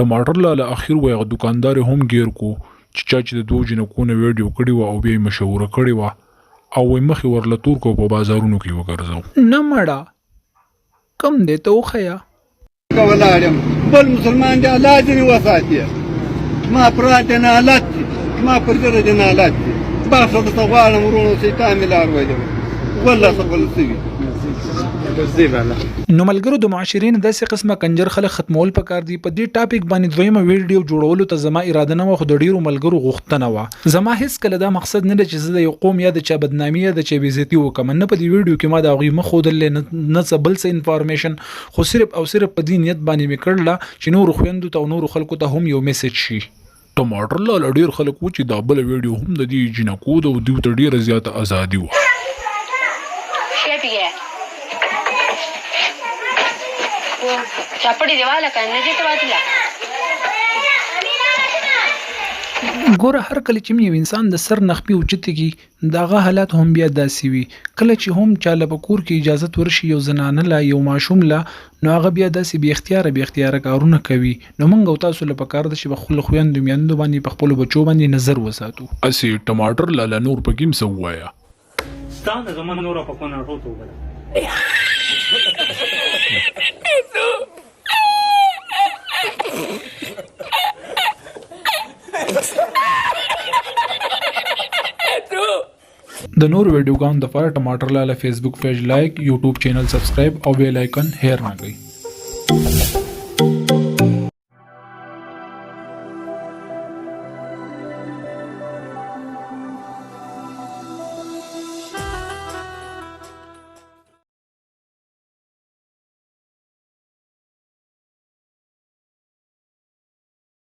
ټماټر لاله اخیر وای هغه دوکاندار یې هم ګیر کو چې چا چې د دوو جینکو نه ویډیو کړې وه او بیا یې مشهوره کړې وه او وای مخ یې ورله تور کو او په بازارونو کې یې وګرځاو. نه مړه کوم دی ته وښیه. ولاړ یم بل مسلمان دی الله دې وساتي ما پرات دی نالت دي ما پر ږیره دې نالت دي بخښه درته غواړم وروڼو شیطان مې لار ویلې والله څه غول سوي. نو ملګرو د معاشرې نه داسې قسمه کنجر خلک ختمول پکار دي په دې ټاپک باندې دویمه ویډیو جوړولو ته زما اراده نه وه خو د ډیرو ملګرو غوښتنه وه زما هیڅکله دا مقصد نه دی چې زه د یو قوم یا د چا بدنامي یا د چا بې عزتي وکړم نه په دې ویډیو کې ما د هغوی مخ ښودلی نه څه بل څه انفارمیشن خو صرف او صرف په دې نیت باندې مې کړله چې نورو خویندو ته او نورو خلکو ته هم یو میسج شي. ټماټر لالا ډیر خلک وو چې دا بله ویډیو هم د دې جینکو ده او دیو ته ډیره زیاته ازادي وه. ګوره هر کله چې یو انسان د سر نه خپې اوچتې کړي د هغه حالات هم بیا داسې وي کله چې هم چاله په کور کې اجازت ورشي یو زنانه له یو ماشوم له نو هغه بیا داسې بې اختیاره بې اختیاره کارونه کوي نو مونږ او تاسو له پکار ده چې په خپلو خویندو میندو باندې په خپلو بچو باندې نظر وساتو. اسې ټماټر لالا نور پکې هم څه ووایه. ستا نه زما نوره په کوناټو توبه ده. د نورو ویډیوګانو دپاره ټماټر لاله فیسبوک پیج لایک، یوټیوب چینل سبسکرایب او بیل آیکن هیر نه کړئ.